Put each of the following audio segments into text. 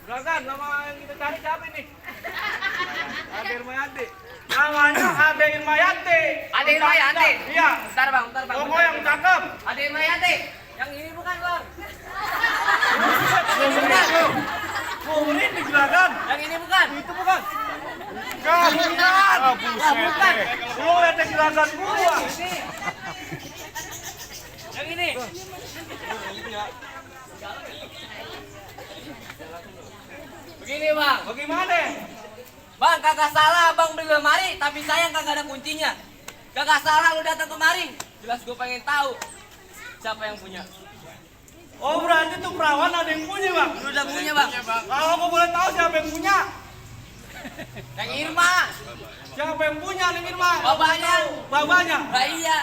Juragan, nama yang kita cari siapa nih? Ade Irmayanti. Namanya Ade Irmayanti. Ade Irmayanti? Iya. Bentar bang. Toko yang cakep. Ade Irmayanti. Yang ini bukan bang. Ini nih juragan. Yang ini bukan. Itu bukan. Bukan. Bukan. Lu ada juragan gua. Yang ini. Begini bang. Bagaimana? Bang, kagak salah abang beli lemari, tapi sayang kagak ada kuncinya. Kagak salah lu datang kemari. Jelas gue pengen tahu siapa yang punya. Oh berarti tuh perawan ada yang punya bang? Lu udah punya bang? Kalau gua boleh tahu siapa yang punya? Yang Irma. Siapa yang punya nih Irma? Babanya. Babanya? Nah iya.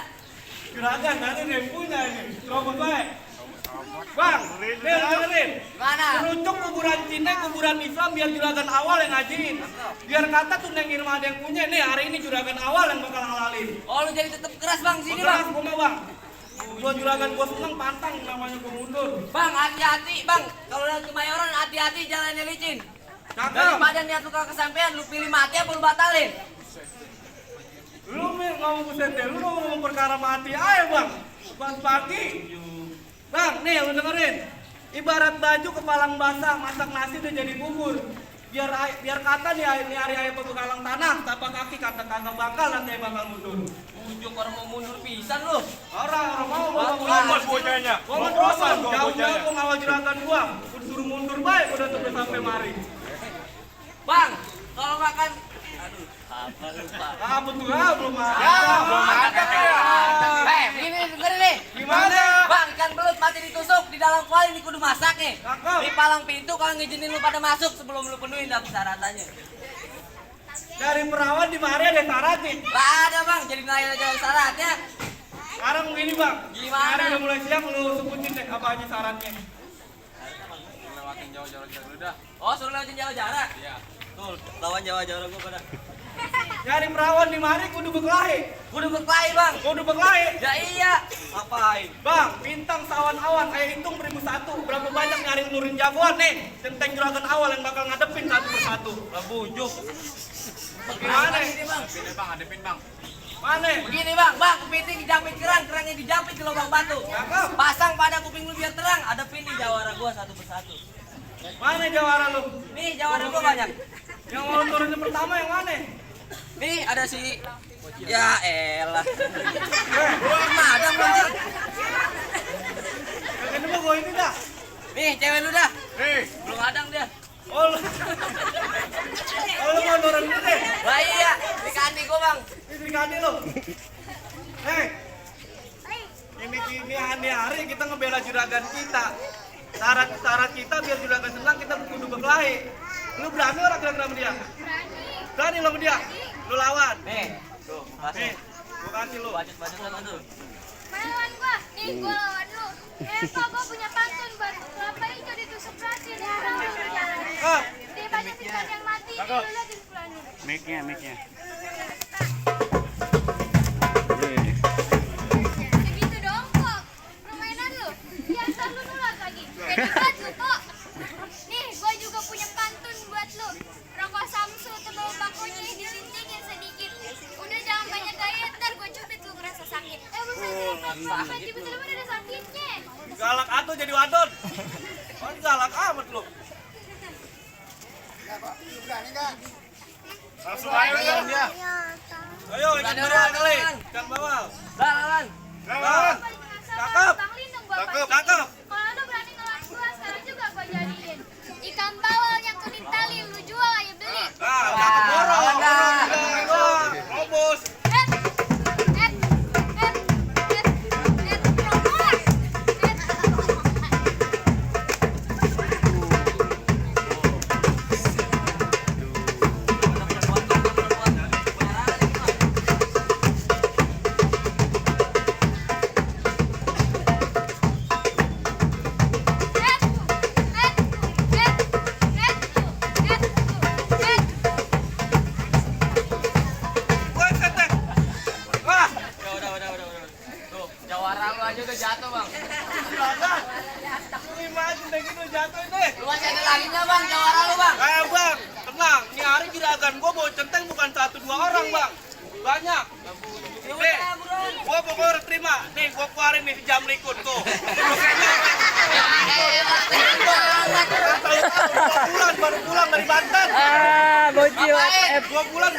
Juragan tadi ada yang punya ini. Coba baik. Bang, dengerin. Mana? Terucuk kuburan Cina, kuburan Islam biar juragan awal yang ngajiin. Biar kata tuh Neng Irma ada yang punya. Nih hari ini juragan awal yang bakal halalin. Oh lu jadi tetap keras bang sini Keras bang. gua mah bang. Gua juragan gua seneng pantang namanya gua mundur. Bang hati-hati bang. Kalau lihat Kemayoran hati-hati jalannya licin. Cakep. Daripada niat lu kalau kesampean lu pilih mati apa lu batalin? Lu ngomong buset deh, lu ngomong perkara mati aja bang. Pas pagi. Bang, nih lu dengerin. Ibarat baju kepalang basah, masak nasi udah jadi bubur. Biar kata nih hari ayah pebekalang tanah, tapak kaki kata kagak bakal nanti bakal mundur. Ujung orang mau mundur pisan lu. Orang mau Ngomong bocahnya. Gua mau terusan, jauh-jauh gua ngawal juragan gua. Gua disuruh mundur baik, udah terus sampai mari. Bang, kalau makan apa lupa. Ah betul ah, belum ada. belum ada. Begini dengerin nih. Gimana? Bang, ikan belut mati ditusuk di dalam kuali ini kudu masak nih. Cakep. Di palang pintu kalau ngizinin lu pada masuk sebelum lu penuhin dah persyaratannya. Dari perawan di mari ada syaratnya. Gak ada bang, jadi nanya aja syaratnya. Sekarang begini bang. Gimana? Hari udah mulai siang lu sebutin deh apa aja syaratnya. Lewatin jauh-jauh dulu dah. Oh, suruh lewatin jauh jarak. Iya. Tuh, lawan jawa-jawa gua pada. Dari perawan di mari kudu berkelahi. Kudu berkelahi bang. Kudu berkelahi. Ya iya. Ngapain? Bang, bintang sawan awan, ayo hitung 1001. Berapa banyak nyari nurin jagoan nih? Centeng juragan awal yang bakal ngadepin satu persatu. Lah bujuk. Gimana? Ini bang. Sini bang, hadepin bang. Mana? Begini bang, kepiting dijapit kerangnya dijapit di lubang batu. Cakep. Pasang pada kuping lu biar terang, adepin nih jawara gua satu persatu. Mana jawara lu? Nih jawara gua banyak. Yang mau turun yang pertama yang mana? Nih ada si ya elah. Eh, Belum ada belum. yang ini mah gua ini dah. Nih cewek lu dah. Nih, Belum ada dia. Oh, lu mau turun dulu deh. Lah iya, di kandi gua bang. Ini kali lu. Ini hari kita ngebela juragan kita. Syarat kita biar juragan senang kita kudu berkelahi. Lu berani orang kira-kira sama dia? Berani lo sama dia? Lu lawan. Nih, tuh, Nih, kasih. gua kasih lu. Bacot sama tuh. Lawan gua, nih gua lawan lu. Pak, gua punya pantun batu kelapa hijau ditusuk rasi di rambut berjalan. Dia banyak ikan yang mati, nih lu liatin pulangnya. mic-nya. Segitu dong kok, permainan lu. Biasa lu nolak lagi. Jadi buat lu kok. Nih, gua juga punya pantun buat lu. Rokok Samsu tebal bakonya disintingin sedikit. Udah jangan banyak gaya, ntar gua cubit lu ngerasa sakit. Bukan tiba-tiba ada sakitnya. Galak atuh jadi wadon. Oh, galak amat lu. Langsung ayo jalan dia. Ayo, ikan bawal kali. Ikan bawal. Lawan. Bang, cakep. Bang Lindung gua Cakep. pakai. Cakep. Kalau lu berani ngelawan gua, sekarang juga gua jadiin. Ikan bawal yang kuning tali, lu jual ayo beli. Nah, cakep borong. Robos. Masih ada lagi nggak bang jawara lu bang? Bang, tenang. Ini hari juragan gua bawa centeng bukan 1-2 orang bang. Banyak. Nih, gua pokoknya terima. Nih, gua keluarin nih si Jamlikun tuh. Tahu-tahu 2 bulan baru pulang dari Banten. Bocil. 2 bulan